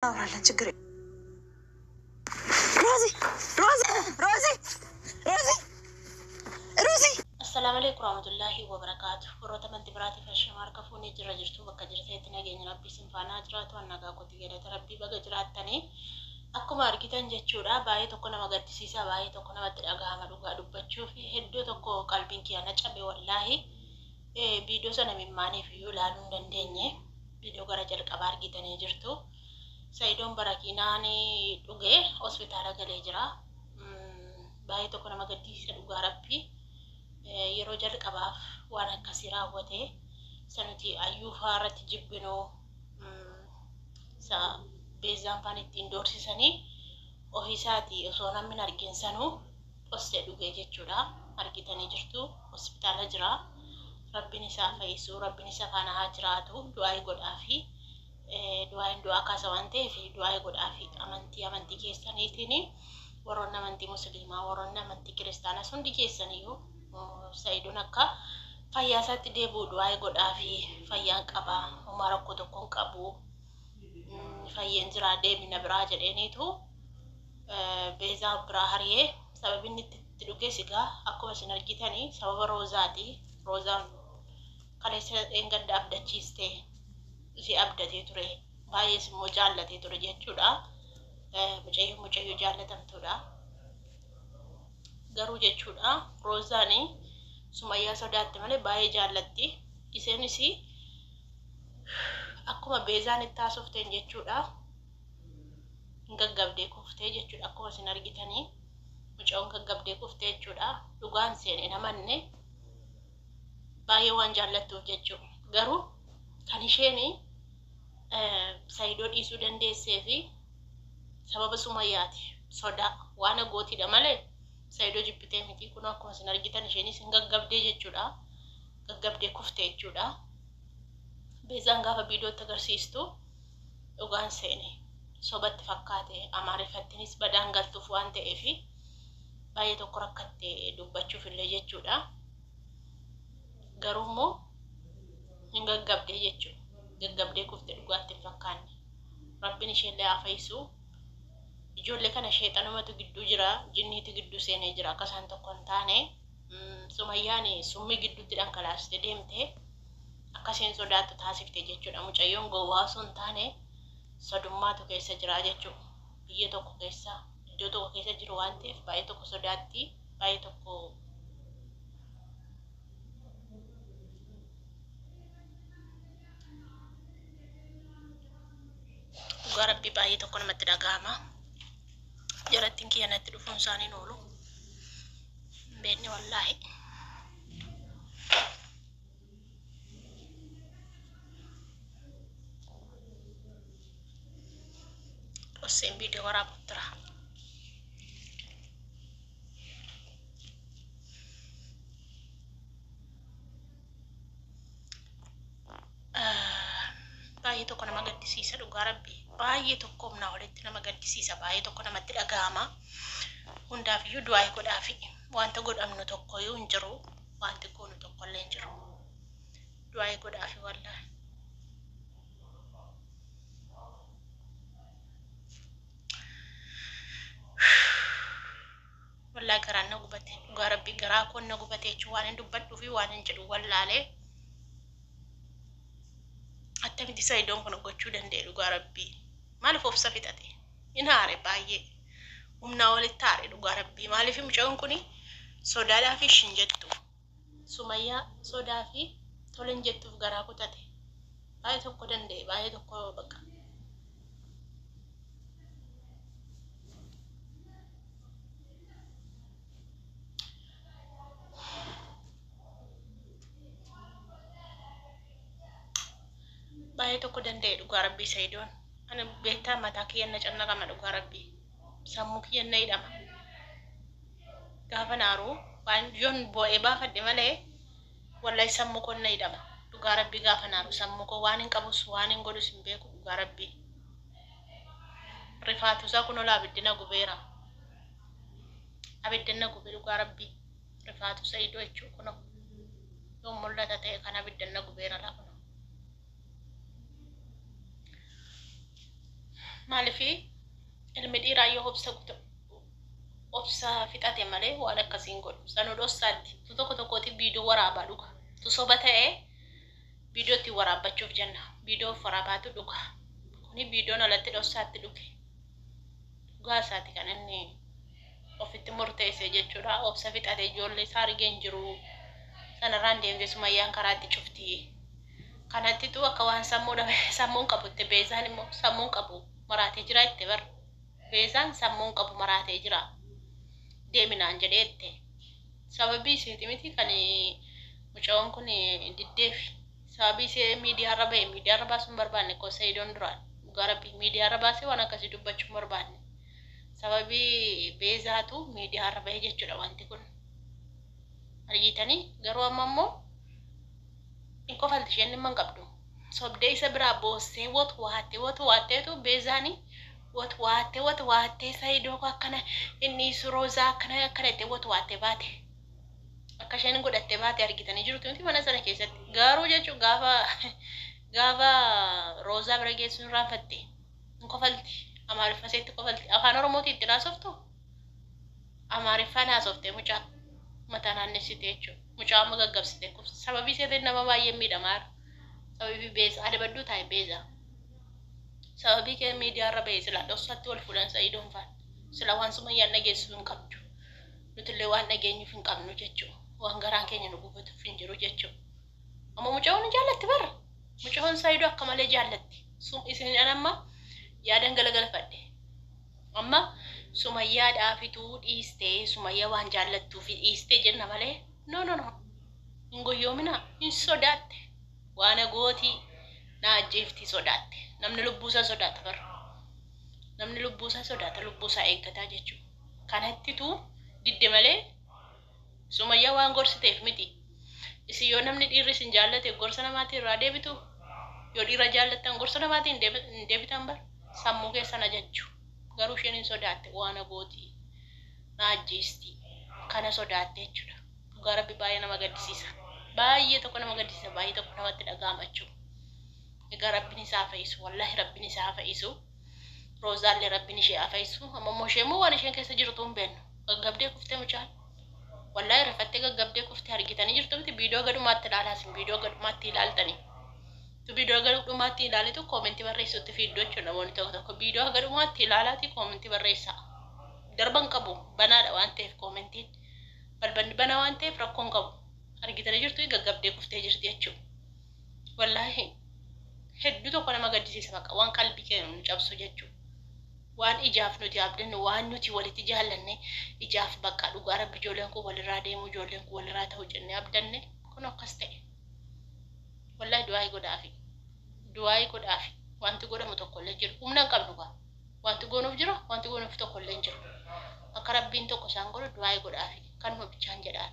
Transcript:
እናወራለን። ችግር ሮዚ ሮዚ ሮዚ ሮዚ ሮዚ Assalaamu alaikum warahmatullahi wabarakaatu. Warroota amantii biraatiif ashama harka fuunee jirra jirtu bakka jirtanitti nageenya rabbii isin faana jiraatu nagaa kooti galata rabbii baga jiraattanii akkuma argitan jechuudha. Baay'ee tokko nama gaddisiisa, baay'ee tokko namatti dhagahama dhugaa dubbachuuf hedduu tokko qalbiin kiyya na cabe wallaahi. Viidiyoo sana mimmaaniif iyyuu ilaaluu hin dandeenye. Viidiyoo gara jalqabaa argitanii jirtu. Sa'idoon barakiinaan dhugee hospitaala galee jira. Baay'ee tokko nama gaddisiisa dhugaa rabbii. Yeroo jalqabaaf waan akkasii raawwate isa nuti ayyuu fa'aa irratti jibbinuu isa beezaan faan ittiin doorsisanii ofiisaatii osoo namni hin argin sanuu dhossee dhugee jechuudha. Argitanii jirtu hospitaala jira. Rabbiin isaa fayyisuu, rabbiin isa faana haa jiraatu, du'aa godhaafi. Du'aayin du'aa kaasa waan ta'eef du'aa godhaafi amantii amantii keessaniitiin warroonni amantii musliimaa warroonni amantii kiristaanaas hundi keessaniyyuu Sa'idoon akka fayyaa isaatti deebi'u du'aa godhaafi fayyaan qaba homaa rakkoo tokko hin qabu fayyeen jira deemina biraa jedheeniitu beezaa biraa hariyee sababni itti dhuges egaa akkuma isin argitanii sababa roozaati. Roozaan kaleessa dheengadda abdachiiste ishee abdatee ture baay'ees immoo jaallatee ture jechuudha. Mucayyoo mucayyoo jaallatamtuudha. Garuu jechuudha Roozaan Sumayyaa sodaatti malee baay'ee jaallatti. Isheenis akkuma Beezaan itti haasofteen jechuudha hin gaggabdee kuftee jechuudha akkuma isin argitanii mucayoon gaggabdee kuftee jechuudha dhugaan seen hin amanne baay'ee waan jaallattuuf jechuudha. Garuu kan isheen Sayidoo dhiisuu dandeessee fi sababa Sumayyaati. Sodaa waan gootiidha malee Sayidoo jibbitee miti. Kun akkuma isin argitan isheenis hin gaggabdee jechuudha. Gaggabdee kufte jechuudha. Beezaan gaafa viidiyootti agarsiistu dhugaan seene sobatti fakkaate amaariffattinis badaan galtuuf waan ta'eef baay'ee tokko rakkatte dubbachuuf illee jechuudha. Garuu immoo hin gaggabdee jechuudha. Gaggabdee kufte dhugaatti hin fakkaanne. Rabbiin isheellee haa fayyisu. Ijoollee kana sheexanumatu gidduu jira, jinniitu gidduu seenee jira akka isaan tokko hin taane. Sumayyaan summii gidduutti dhangalaastee deemte akka isheen sodaattu taasifte jechuudha. Mucayyoon gowwaa osoo hin taane sodummaatu keessa jira jechuudha. Biyya tokko keessa iddoo tokko keessa jiru waan ta'eef baay'ee tokko sodaatti, baay'ee tokko dhugaa rabbii baay'ee tokko namatti dhaga'ama. Jarattiin kiyya natti dhufuun isaanii hin oolu. Hin beekne wallaahi. Dhosseen viidiyoo waraabuuf jira. Baay'ee tokko nama gaddisiisa dhugaa rabbi. Baay'ee tokko humnaa olitti nama gaddisiisa. Baay'ee tokko namatti dhaga'ama. Hundaaf iyyuu du'aa godhaafi. Wanta godhamnu tokko iyyuu hin jiru. Wanti goonu tokko illee hin jiru. Du'aa godhaafi wallaahi. Wallaahi garaan na gubate. Dhugaa rabbi garaa koon na gubate jechuun waan hin dubbadhuu fi waan hin jedhu wallaalee. Attamitti Sa'idoon kun gochuu danda'e dhugaa rabbii. Maaliif obsa fixate? In haare baay'ee. Humnaa olitti haare dhugaa rabbii. Maaliif mucayoon kun sodaadhaaf ishin jettu. Sumayyaa sodaa fi tole hin jettuuf garaa kutate. Baay'ee tokko danda'e baay'ee tokko bakka. Baay'ee tokko danda'e dhugaa rabbii Sa'idoon. Ani beektaa mataa kiyyan na cannaqama dhugaa rabbii. Sammuu kiyyan na hidhama. Gaafa naaru waan yoon boo'ee baafadhe malee wallahi sammuu koon na hidhama. Dhugaa rabbii gaafa naaru sammuu koo waan hin qabus waan hin godhus hin beeku dhugaa rabbii. Rifaatu isaa kun olaa abiddi na gubeera. Abiddi na gube dhugaa rabbii. Rifaatu Sa'idoo jechuun kunoo yoon mul'ata ta'e kan abidda na gubeera laa kunoo. Maaliif ilmi dhiiraa yoo obsa obsa fixate malee waan akkasii hin godhu. Sanuu dhossaatti tu tokko tokkooti viidiyoo waraabaa dhuga. Tu soba ta'ee viidiyoo ittiin waraabbachuuf jenna. Viidiyoo of waraabaatu dhuga. Kuni viidiyoon alatti dhossaatti dhuge. Dhugaa isaati kan inni ofitti murteesse jechuudha. Obsa fixate ijoollee isaa argee hin jiru. Sanarraan deemtee Sumayyaan karaatti cufti. Kanattitu akka waan sammuu dhabe sammuun qabu itti Beezaan immoo sammuun qabu maraatee jira itti bar. Beezaan sammuun qabu maraatee jira. Deeminaan jedhee itti. Sababii isheeti miti kan mucayoon kun diddeefi. Sababii ishee miidiyaarra ba'e miidiyaarra baasuu hin barbaanne koo Sayidoon duraan. Dhugaa rabbii miidiyaarra baasee waan akkasii dubbachuu hin barbaanne. Sababii Beezaatu miidiyaarra ba'e jechuudha wanti kun. Argiitanii garuu amma immoo hin kofalti isheen dhimma hin qabdu. Sobdee isa biraa boossee wot waattee wot waatteetu Beezaani wot waattee wot waattee Sayidoo koo akkana hin dhiisu Roozaa akkana akkana jettee wot waattee baate. Akka isheen godhattee baate argitanii jirtu miti mana sana keessatti. Garuu jechuun gaafa gaafa Roozaa bira geessu hin raanfatte. Hin kofalti. Amaariffa iseetti kofalti. Afaan Oromootiin ittiin haasoftu? Amaariffaan haasofte mucaa mataa naannessite jechuudha. Mucaa amma gaggabsite kufte. Sababii iseetiin nama baay'een miidhamaara. Sababii beeza adabadhuu taa'e beeza. Sababii kee miidiyaarra ba'e silaa dhoksaatti wal fuudhan Sa'idoon faan. Sila waan Sumayyaan dhageessu hin qabdu. Nutillee waan dhageenyuuf hin qabnu jechuudha. Waan garaan keenya nu gubatuuf hin jiru jechuudha. Amma mucayoon hin jaallatti bara. Mucayoon Saayidoo akka malee jaallatti. Sum isin an amma yaadan galagalfadhe. Amma Sumayyaa dhaafituu dhiistee Sumayyaa waan jaallattuufi dhiistee jenna malee no no no hin goyyoominaa hin sodaatte waana gootii na ajjeeftii sodaatte. Namni lubbuu isaa sodaata bara. Namni lubbuu isaa sodaata lubbuu isaa eeggataa jechuudha. Kanattitu didde malee Sumayyaa waan gorsiteef miti. Isin yoo namni dhiirri isin jaallate gorsa namaatiin irraa deebitu? Yoo dhiira jaallattan gorsa namaatiin hin deebitan bar. Sammuu keessan ajajju. Garuu isheen hin sodaatte waana gooti. Na ajjeesti. Kana sodaatte jechuudha. Dhugaa rabbi baay'ee nama gaddisiisa. Baay'ee tokko nama gaddisiisa. Baay'ee tokko namatti dhaga'ama jechuudha. Egaa rabbin isaa haa fayisu. Wallahi rabbin isaa haa fayisu. Roozaallee rabbin ishee haa fayisu. Amma immoo ishee immoo waan isheen keessa jirtu hin beeknu. Gaggabdee kuftee mucaan. Wallahi rifattee gaggabdee kuftee argitanii jirtu miti viidiyoo gadhumaatti ilaalaa isin viidiyoo gadhumaatti ilaaltanii. Tu viidiyoo gadhumaatti ilaalitu koomentii barreessutti fiiddoo jechuudha namoonni tokko tokko viidiyoo gadhumaatti ilaalaati koomentii barreessaa. Darban qabu banaadha waan ta'eef koomentiin balballi banaa waan ta'eef rakkoon qabu. Argitanii jirtu gaggabdee kuftee jirti jechuudha. Wallaahi hedduu tokko nama gaddisiisa baqa waan qalbii keenya nu cabsu jechuudha. Waan ijaaf nuti abdannu waan nuti walitti jaallanne ijaaf bakka dhugaa rabbi ijoolleen kun walirraa deemu ijoolleen kun walirraa ta'u jennee abdanne kun akkas ta'e. Wallaahi du'aayi godhaafi. Du'aayi godhaafi. Wanti godhamu tokko illee jiru. Humna hin qabnu gaa. Wanti goonuuf jira wanti goonuuf tokko illee hin jiru. Akka rabbiin tokko isaan godhu du'aayi godhaafi. Kanuma bichaan jedhaan.